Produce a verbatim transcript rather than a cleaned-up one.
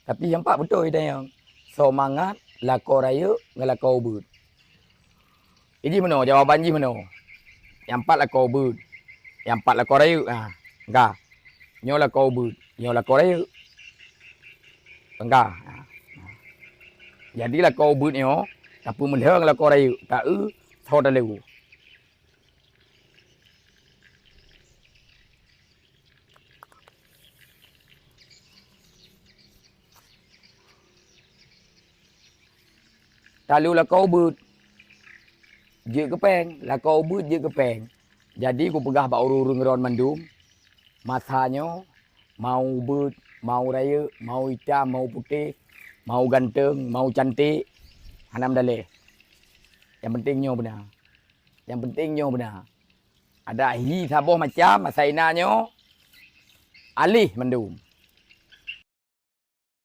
Tapi nyang pat beutôi tanyong, soe mangat lakoe rayeuk ngon lakoe ubeuet? Jih meunoe, jawaban jih meunoe. Nyang pat lakoe ubeuet, nyang pat lakoe rayeuk. Ha, ka. Nyoe lakoe ubeuet, nyoe lakoe rayeuk. Ka. Ha. Jadi lakoe ubeuet nyoe tapeumeulheueng lakoe rayeuk, taeu soe taleue. Taleue lakoe ubeuet jeuet keu péng, lakoe ubeuet jeuet keu péng. Jadi kupeugah bak ureuëng-ureuëng droen mandum, masa nyoe mau ubeuet, mau rayeuk, mau itam, mau putéh, mau ganteng, mau cantik, hana meudaléh. Nyang penting nyoe beuna. Nyang penting nyoe beuna. Ada hi saboh macam, masa ina nyoe aléh mandum.